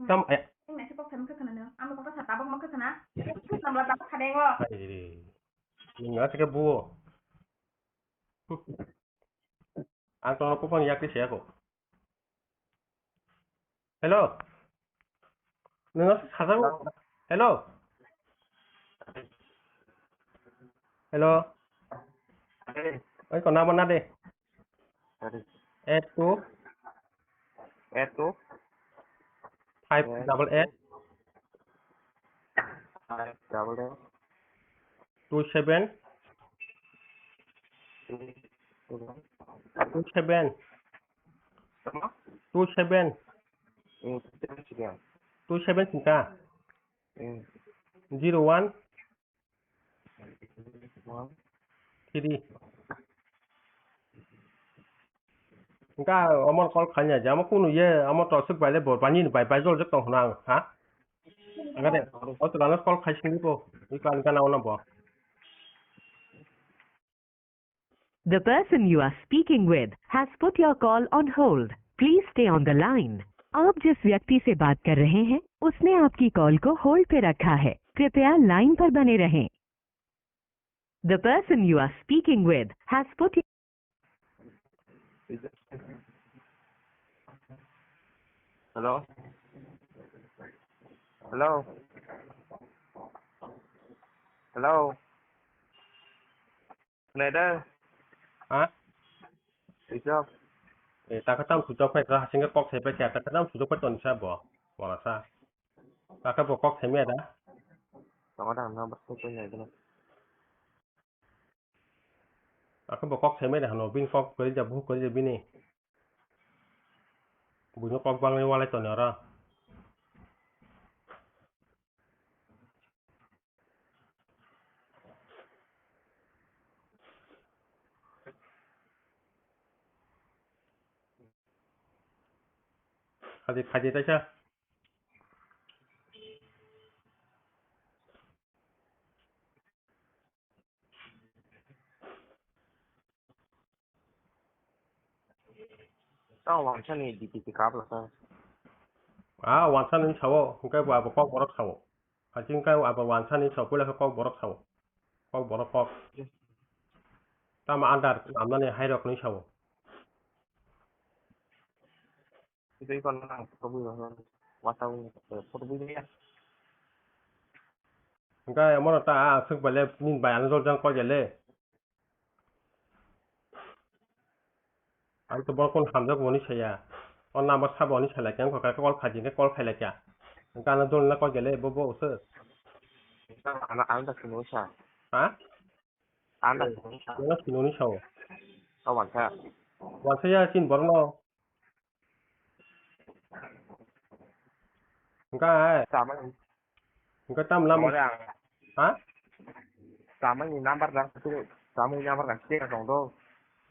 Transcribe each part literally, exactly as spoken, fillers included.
Tam, eh. Ang naisik kok samkhe khana no. Ang kok sa tabok mokhe khana. Kok sa mala tabok khana ngo. Hai re. Nung na tike buo. Ang tongno kupang yakti se ako. Hello. Nung na sa sa. Hello. Hello. Oi, ko nama na de. Eight two. Eight two. Five double eight. Five double eight. Two seven. Two seven. Two seven. Hmm, two seven. Two seven singka. Hmm. Zero one. Three. Engka omo call khaina je, omo kunu ye, omo tosik bai le bo, bani ni bai, bai jol jek tong hwnang, ha? Engka de, o to lano call khai sini bo, i kan kan ono bo. The person you are speaking with has put your call on hold. Please stay on the line. आप जिस व्यक्ति से बात कर रहे हैं, उसने आपकी कॉल को होल्ड पे रखा है। कृपया लाइन पर बने रहें। The person you are speaking with has put Hello? Hello? Hello? Khnaida? Ha? Ijok. Eh, takha tam sujok phai kha, hasing khe kok sai phai kha, takha tam sujok phai toni sa bo, wala sa. Takha bo kok sai maya da? Tama da, na ba kok sai da. Takha bo kok sai maya da hano, bin kok kori da, bu kori da bini. Buino kok bangni walai toni oro. Khaji, khaji taisa. Tao wansani D P P kap laka. Ah, wansani sao, hingke bo abo kok borok sao. Haching kai abo wansani sao, puila khe kok borok sao. Kok borok kok. Tamo andar, amnani hai rok ni sao. Itu ikon nang, photo bui rok, wata bui, photo bui ya. Hingke mono ta aswk bale, nin bai ano jol jang kok ya le. Ang to borok phone hamjak bo hwnwi saya. O number sabo hwnwi sai laikha, wngkha khe call khaidi hwnkhe call khai laikha. Hwnkhe ano dol na kok gele bo bo se. Ano, ano da sino sa. Ha? Ano da sino sa. Ano sino ni sao. O wansa. Wansa ya sin borok no. Hwnkhe hai. Tama. Hwnkhe tam lama. Tama da. Ha? Tama ni number da. Tama ni number da. Sika tong do.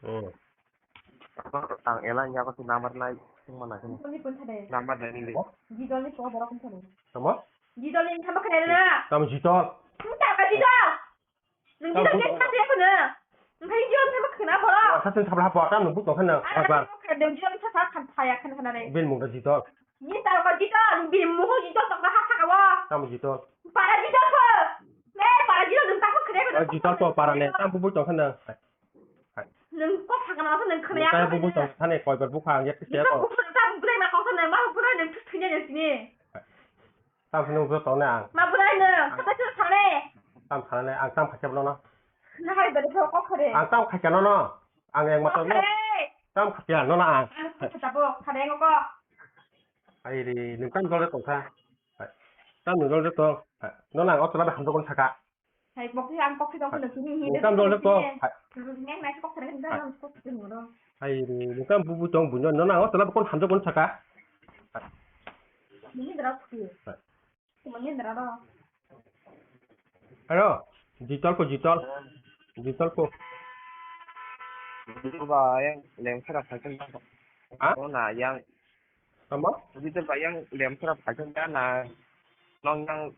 Hmm. Ang ela ni apa tu number nai. Mana sini? Number da ni. Jidol ni ko borok ni. Tama? Jidol ni tama kena na. Tama jidol. Tama jidol. Nwng jidol khe kha khe khwna. Nwng khe jidol khe ma khwna borok. Sa chwng sabla hapor, tamo nung bukong khana. Nwng jidol khe sa sa khan phaya khan khana re. Bini mung da jidol. Ni tar ko jidol, bini mung jidol tong ha saka wo. Tamo jidol. Para jidol kho. Ne para jidol nwng ta kho khwna. Jidol to para ne, tamo bukong khana. Nwng kok sakna nwng khwna ya. Tamo bukong khana koi bar bukha ang yak se ko. Bukha ta bukha na kok sa nwng ma bukha nwng thwi ne sini. Tam phano bro tong na ang. Ma bwlai no, kata chwng thane. Tam thane ang tam khacha bro no. Na hai bari thok kok khare. Ang tam khacha no no. Ang yang ma tong no. Tam khacha no na ang. Ang khacha bo khare ngo ko. Ai ri, nung tam dol tong kha. Tam nung dol tong. No na ang otla ba hamdo kon saka. Hai, bokti ang kok sitong kulo sini hi. Kam dol ko. Neng nai kok sere da kok sitong kulo. Hai, nukam bubu tong bunyo, nona o tala kon hamjak kon saka. Mungkin dara kutu. Mungkin dara do. Aro, jitol ko jitol. Jitol ko. Jitol ba yang lem khara phaikon. Ha? Nona yang Tama? Jitol ba yang lem khara phaikon da na. Nong yang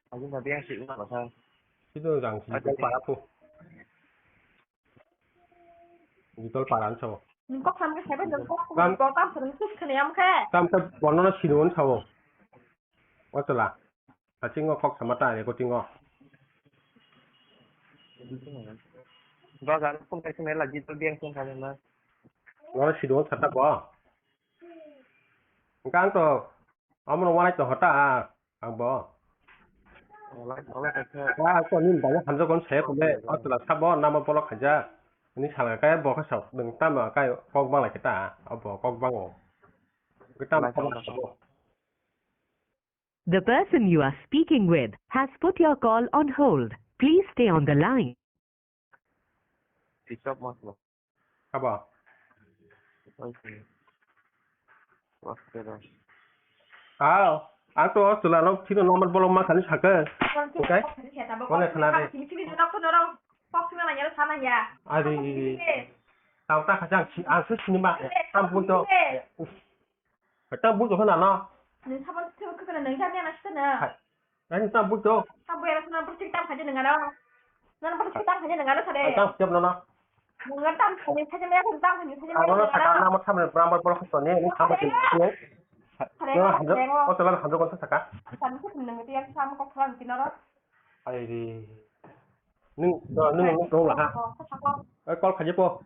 phaikon da yang sik na ba sa. Sino jang si jitol para ko. Jitol para an sao. Nung kok sam ke sebe nung kok ko tam sung sus khne am khe. Tam khe bono na sino an sao. O chwla. Hachingo kok sama ta recording o. Dos hajar phone kaisa mela jito biang song kha na. Ngora sido sata bo. Engkang to. Amo no walai to hota a. Ang bo. Walai, walai kaisa. Wa ko nin ba hamjo kon se ko le. O chwla sabo nama bolok khaja. Ni sala kai bo kha sa. Nung tamo kai kok bang lai kita. Abo kok bang o. Kita walai kok sabo. The person you are speaking with has put your call on hold. Please stay on the line. Stop mas lo. Apa? Oke. Mas kira. Ah, ang to chwla no thino number bolong ma khani sakhe. Okay. Kone khana de. Ari. Tau ta khajang si, ang se sinima. Tam pun to. Tang bujo hwnano. Nung sabon se khwkhwna nung jani ana sitana. Hai. Nang tang bujo. Tang buya suna bwswk tang khaje nung ano. Nang bwswk tang khaje nung ano sare. Tang siap nono. Nung tam khaje khaje me tam khaje khaje. Ano na saka na mo thamne brambar borok khosoni ni thambo tin. Sare. Yo hamjo. O telan hamjo kon saka. Sani se nung tiyan sam ko khlan tinoro. Ai ri. Nung nung nung tong la ha. Ai call khaje po.